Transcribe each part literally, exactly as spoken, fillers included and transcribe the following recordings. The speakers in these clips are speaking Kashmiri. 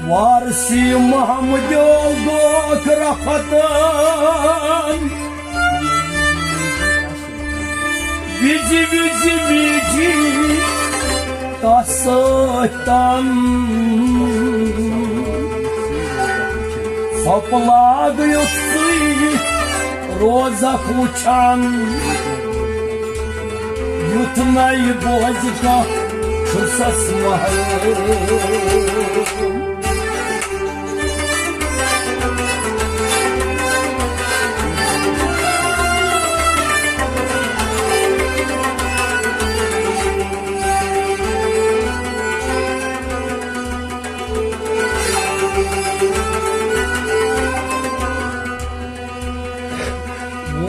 وارثی محمدیو گوکھ رفتن۔ وِزِ وِزِ وِزِ تس سۭتۍ تن۔ سۄپہٕ لاگ یُتھ ژٕے روزکھ وُچھان، یُتھ نَے بوزِ کانٛہہ چھُسس محروم۔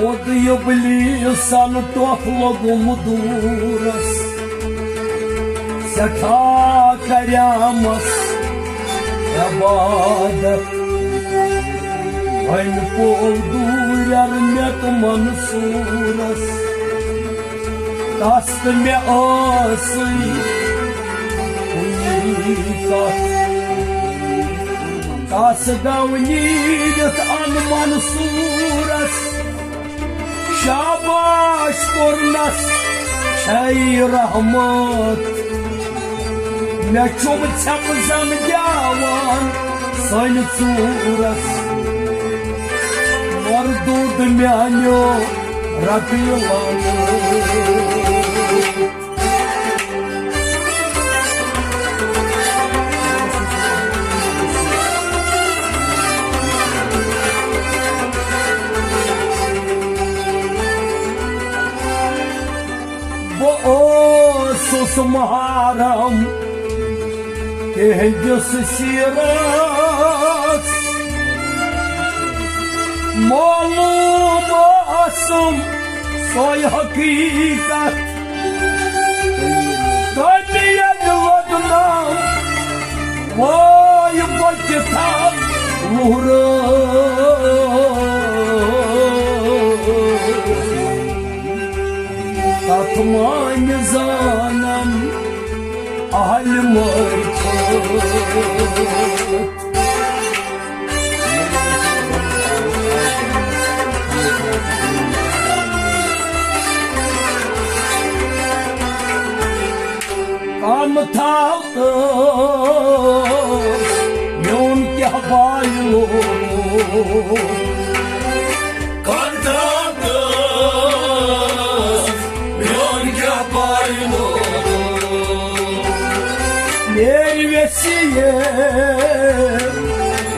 ووت ابلیسن ٹۄپھ لوٚگُم دوٗرس، سٮ۪ٹھاہ کریمس عبادت۔ وۄنۍ پوو دوٗرٮ۪ر مےٚ تہٕ منصوٗرس، تس تہٕ مےٚ ٲسٕے کُنی کتھ۔ تس گوٚو نیٖرِتھ ان منصوٗرس، شاباش کوٚرنس چھے رحمت۔ مےٚ چھُم ژھٮ۪پہٕ زن گٮ۪وان سانہِ ژوٗرس، مردود میانیو رقیلن۔ بہٕ اوسُس محرم تِہنٛدِس سیٖرس، معلوم ٲسٕم سۄے حقیٖقت۔ تٔمۍ ییٚلہِ لوٚدنٲو وٲے بٔچِتھ وُہرٲو۔ تتھ مانہِ زانن اہلِ مٲرۍ کم تھاو تہٕ میون کیٛاہ بایلو۔ کم تھاو تہٕ میون کیٛاہ بایلو۔ میٲنۍ ویسی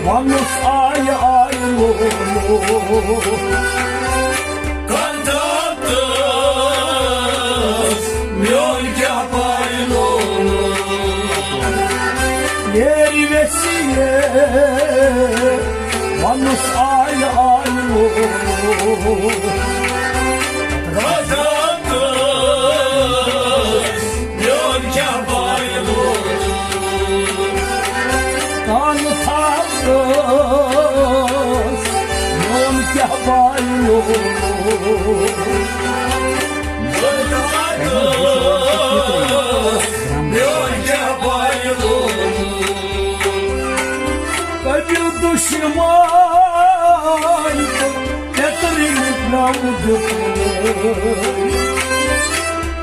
وَنُس آیہِ آیہِ لولو۔ کَنٛدان تہٕ میون کیٛاہ پایہِ لولو۔ میٲنۍ ویسی وَنُس آیہِ آیہِ لولو۔ کَنٛدان تہٕ میون کیٛاہ بایہِ لولو۔ کانہٕ تھاو ٲس، میون کیٛاہ بایہِ لولو۔ میون کیٛاہ بایہِ لولو۔ کٔمِو دُشمن تہٕ پٮ۪ترِ نِش ناو دیُتمُت۔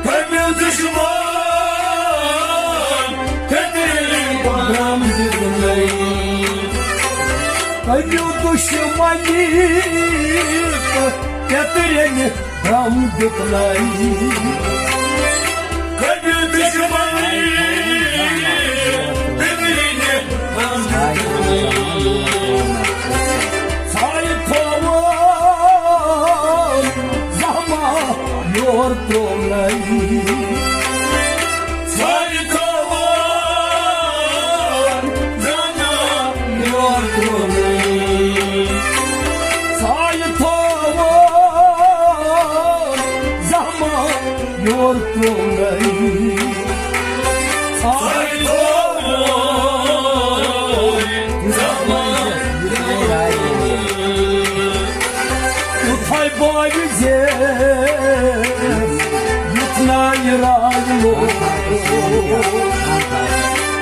کٔمِو دُشمن تہٕ پٮ۪ترِ نِش ناو دیُتمُت۔ کٔمِو دُشمنی تہٕ پٮ۪ترِ نِش غم دیُتنَے۔ کٔمِس دُشمنی، پٮ۪ترِ نِش غم دیُتنَے۔ سایہِ تھووُن زحمت یور ترٛوونَے۔ سایہِ تھووُن زحمت یور ترٛوونَے۔ سایہِ تھووُن زحمت یور پیوٚو نَے۔ آے تورے زمان۔ یُتھے بٲوِ زیس، یُتھ نایہِ راے لوٚگ۔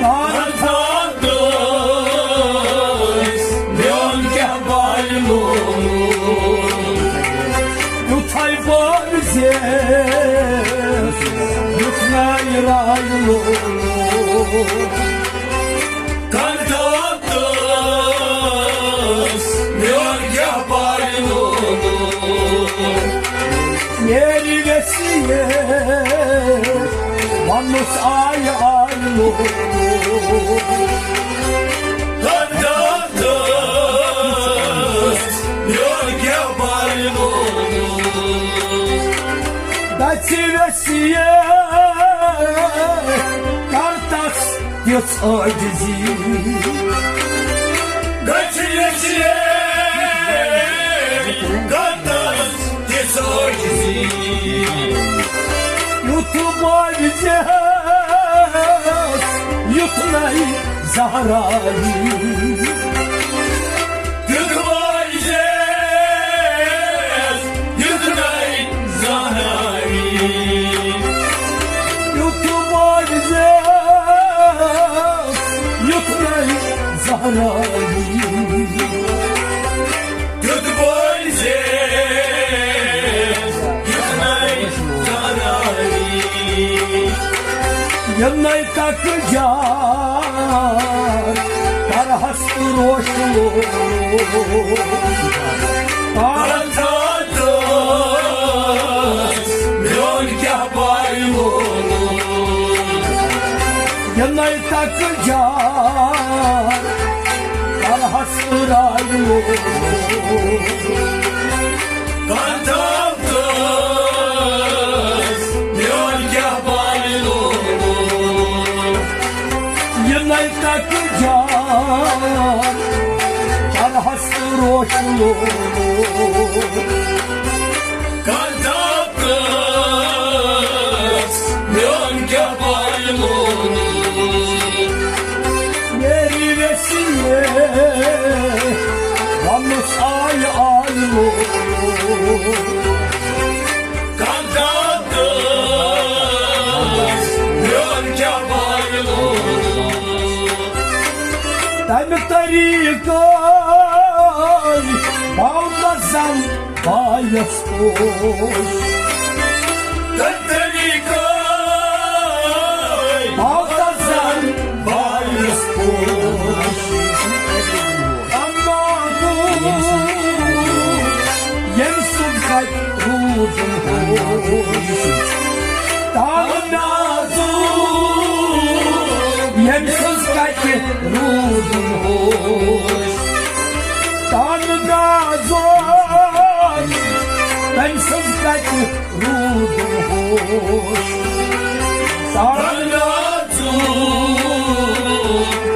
تار تار دٲس، میون کیٛاہ بالہِ لوٚگ۔ یُتھے بٲوِ زیس، یُتھ نایہِ راے لوٚگ۔ کندھا تس میون کیٛاہ بالہِ لوٚگ۔ میری ویسی یہ ونس آیہِ آیہِ لوٚگ۔ کندھا تس میون کیٛاہ بالہِ لوٚگ۔ دژِ ویسی یہ کر تس تِژھ عٲجزی۔ گژھِ یژھِ گندس تِژھ عٲجزی۔ یُتھ بٲوِ زیس، یُتھ نَے زہرایی۔ یُتھ بٲوِ زیس، یُتھ نَے زہرایی۔ یُتھ بٲوِ زیس، یُتھ نَے زہرایی۔ یُتھ بٲوِ زیس، یُتھ نَے زہرایی۔ یہِ نَے تَکہٕ جار، کرہس تہٕ روش لوٚگ۔ پرزا تس میون کیٛاہ بالہِ لوٚگ۔ یہِ نَے تَکہٕ جار، کرہس تہٕ راے لوٚگ۔ کندھا تس میون کیٛاہ بالہِ لوٚگ۔ یہِ نَے تَکہٕ جار، کرہس تہٕ روش لوٚگ۔ کندھا تس میون کیٛاہ بالہِ لوٚگ۔ میری ویسی یہ ونس آیہِ آیہِ لوٚگ۔ کندھا تس میون کیٛاہ بالہِ لوٚگ۔ تَمہِ طریٖقہٕ باو نہٕ زن بایس پوش۔ تَمہِ طریٖقہٕ باو نہٕ زن بایس پوش۔ اما ییٚمہِ سُنٛد کتہِ روٗدُم ہوش۔ تام نازُک ییٚمہِ سٕنٛز کتہِ روٗدُم ہوش۔ تام نازُک تٔمۍ سٕنٛز کتہِ روٗدُم ہوش۔ تام نازُک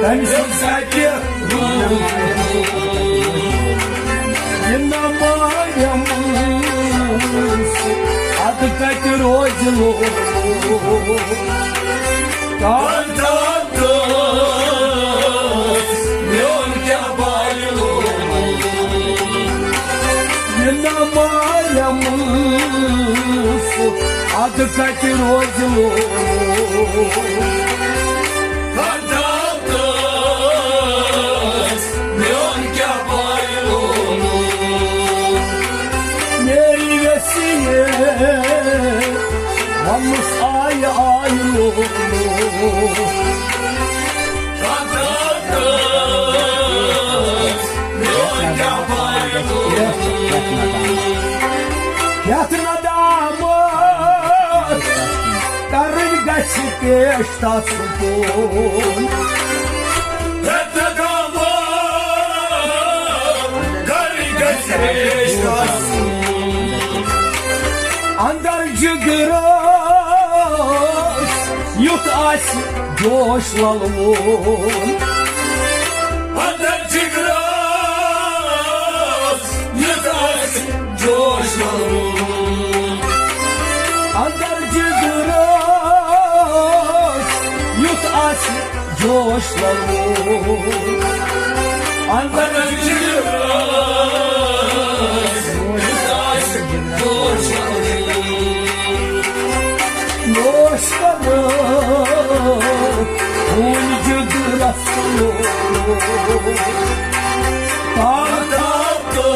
تٔمۍ سٕنٛز کتہِ روٗدُم ہوش۔ یہِ نہ مانیمس، ادٕ کتہِ روزِ لوگ۔ کندھا تس میون کیٛاہ بالہِ لوگ۔ یہِ نہ مانیمس، ادٕ کتہِ روزِ لوگ۔ کندھا تس میون کیٛاہ بالہِ لوگ۔ میری ویسی یہ ونس آیہِ آیہِ لوگ۔ کندھا تس میون کیٛاہ بالہِ لوگ۔ یتھ ندامت کرٕنۍ گژھِ پیش تس کُن۔ ہیٚتھ گامہٕ کرٕنۍ گژھِ پیش تس کُن۔ اندر جگرس یُتھ آسہِ جوش للوُن۔ اندر جگرس یُتھ آسہِ جوش للوُن۔ اندر جگرس دوش لگو۔ اندر دوش کرو، خون جگر رسو۔ پاتا تو،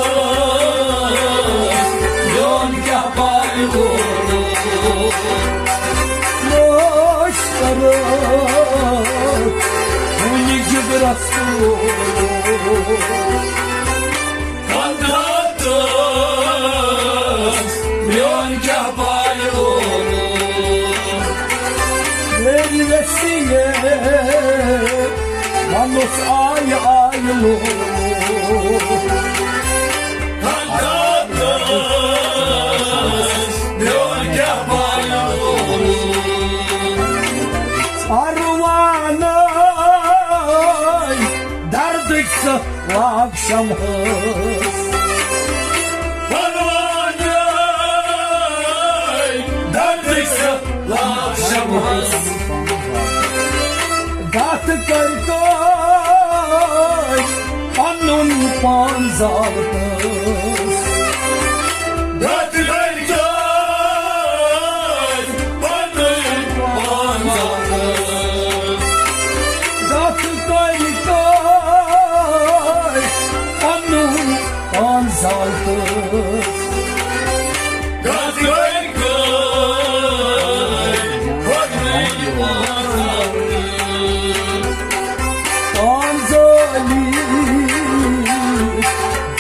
یون کیا پالو۔ دوش کرو، خون جگر رسو۔ پنتھاتس میون کیٛاہ پایہِ لوگُن؟ میری ویسی ہے، وَنُس آیہِ آیہِ لوگُن۔ پنتھاتس میون کیٛاہ پایہِ لوگُن؟ پروانَے دردٕکۍ سہٕ لاگ شمہس۔ پروانَے دردٕکۍ سہٕ لاگ شمہس۔ دتھ کٔرۍ کٔرۍ پنُن پان زالتس۔ دتھ کٔرۍ کٔرۍ پنُن پان زالتس۔ دتھ کٔرۍ کٔرۍ پنُن پان زالتس۔ دتھ کٔرۍ کٔرۍ پنُن پان زالتس۔ پان زٲلی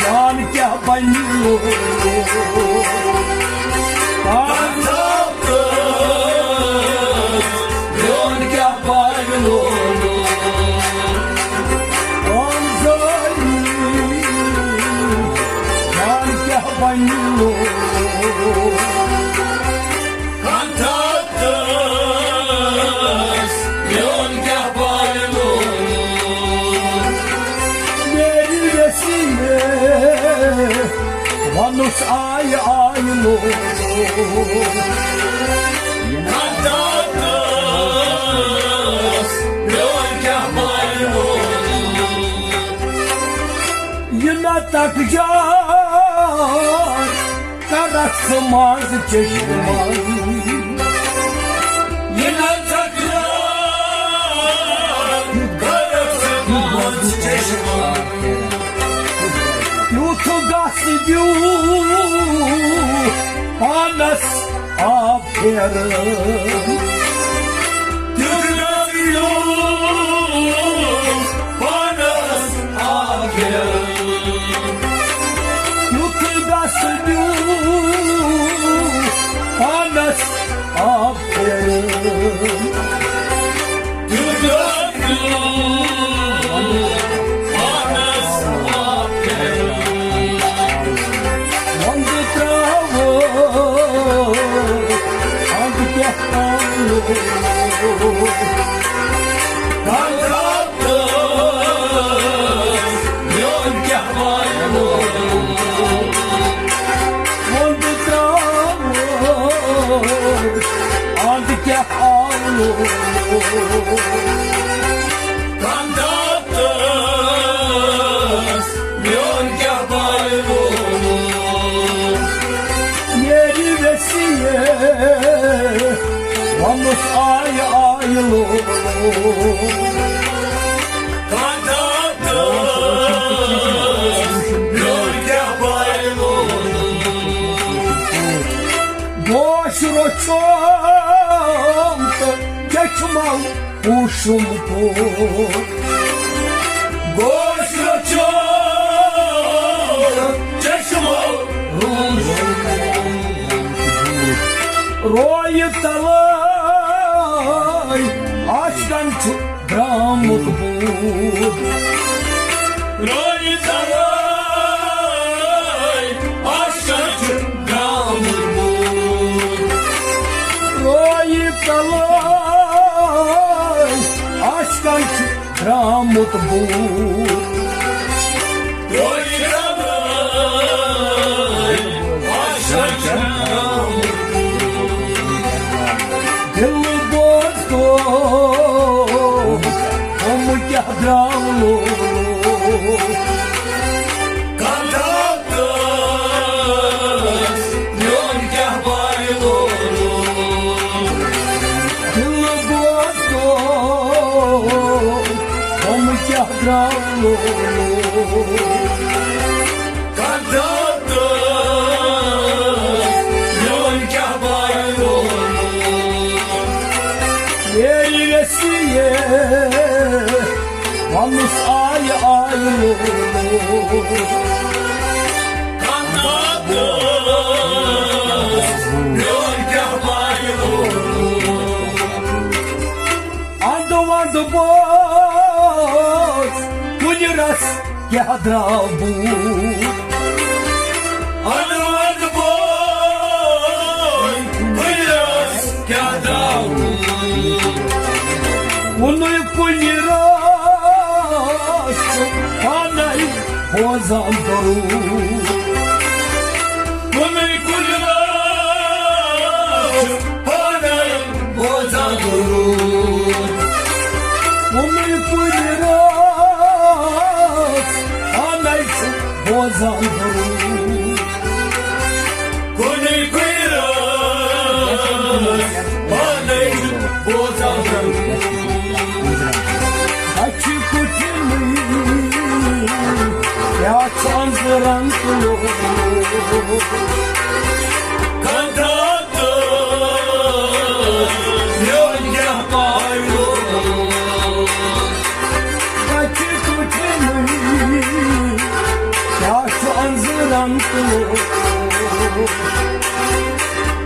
جان کیٛاہ بنہِ لوگُن؟ پان زٲلی میون کیٛاہ بنہِ لوگُن؟ پان زٲلی جان کیٛاہ بنہِ لوگُن؟ پنتھاتس میون کیٛاہ پایہِ لوگُن؟ میری ویسی ہے، وَنُس آیہِ آیہِ لوگُن۔ پنتھاتس میون کیٛاہ پایہِ لوگُن؟ یہِ نہ تکجار کرکھ ژٕ منٛز چشمہٕ۔ یہِ نہ تکجار کرکھ ژٕ منٛز چشمہٕ۔ یُتھ گژھ دیو پانس آب پھیرٕ۔ تیُتھ گژھ دیو پانس آب پھیرٕ۔ یُتھ گژھ دیو پانس آب پھیرٕ۔ یُتھ گژھ دیو پانس آب پھیرٕ۔ وۄندٕ ترٛاوو اَنٛد کیٛاہ ترٛاوو؟ دَنٛد ترٛاوو، میون کیٛاہ وایو؟ وۄندٕ ترٛاوو اَنٛد کیٛاہ آلو؟ دَنٛد ترٛاوو، میون کیٛاہ پایہِ لوگُن؟ میری ویسی ہے، وَنُس آیہِ آیہِ لوگُن۔ پنتھاتس میون کیٛاہ پایہِ لوگُن؟ گوش رۄچھوم تہٕ چٔچھمو پوٗشُم پوٗر۔ گوش رۄچھوم تہٕ چٔچھمو پوٗشُم پوٗر۔ رویہِ تلے عاشقن چھُ درامُت بوٗد۔ رویہِ تلے عاشقن چھُ درامُت بوٗد۔ رویہِ تلے عاشقن چھُ درامُت بوٗد۔ رویہِ تلے عاشقن چھُ درامُت بوٗد۔ دِل بوزتو کندھا تہٕ میون کیٛاہ بایہِ لولو۔ دِلہٕ بوزتو، غم کیٛاہ درٛاو لولو۔ کندھا تہٕ میون کیٛاہ بایہِ لولو۔ میری ویسیے وَنُس آیہِ آیہِ لولو۔ کندھا تہٕ میون کیٛاہ بایہِ لولو۔ اندٕ ونٛدٕ بوز کُنہِ رس کیٛاہ درٛاو بوٗد۔ اندٕ ونٛدٕ بوز کُنہِ رس کیٛاہ درٛاو بوٗد۔ کُنُے کُنہِ رس چھُ پانے بوزان درود۔ کُنُے کُنہِ رس چھُ پانے بوزان درود۔ کُنُے کُنہِ رس پانے چھُ بوزان درود۔ کُنُے کُنہِ رس پانے چھُ بوزان درود۔ اچھِ کُٹھِنٕے کیٛاہ چھُ انٛزٕ رنٛگ تُلُن؟ کندھا تہٕ میون کیٛاہ پایہِ لولو۔ اچھِ کُٹھِنٕے کیٛاہ چھُ انٛزٕ رنٛگ تُلُن؟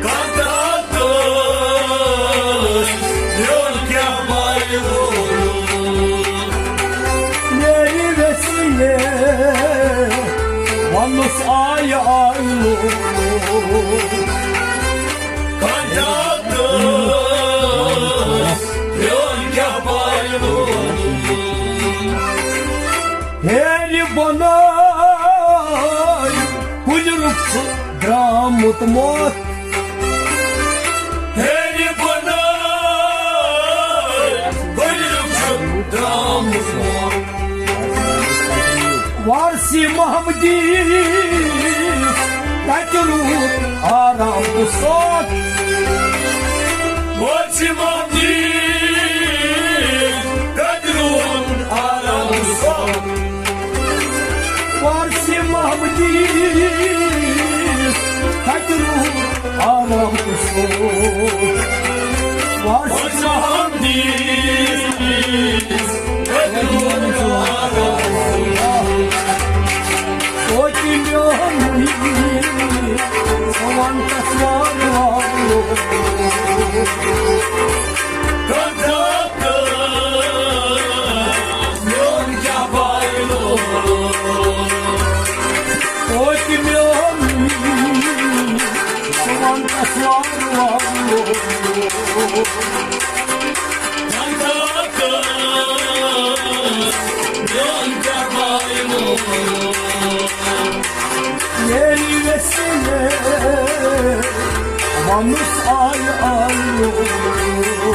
کندھا تہٕ میون کیٛاہ بایہِ لولو۔ میری ویسیے وَنُس آیہِ آیہِ لولو۔ کندھا تہٕ میون کیٛاہ بایہِ لولو۔ ہیرِ بۄنَے کُلہِ رُخ چھُ درٛامُت موت۔ ہیرِ بۄنَے کُلہِ رُخ چھُ درٛامُت موت۔ وارثِ محمدی کتہِ روٗد آرام تہٕ سوت؟ وارثِ محمدی کتہِ روٗد آرام تہٕ سوت؟ وارثِ محمدی کتہِ روٗد آرام تہٕ سوت؟ وارثِ محمدی کتہِ روٗد آرام تہٕ سوت؟ توتہِ میونٕے، ژٕ وَن تَس وارٕ وارٕ۔ کندھا تہٕ میون کیٛاہ بایہِ لولو۔ توتہِ میونٕے، ژٕ وَن تَس وارٕ وارٕ۔ کندھا تہٕ میون کیٛاہ بایہِ لولو۔ ییٚلہِ ویسیے وَنُس آیہِ آیہِ لولو۔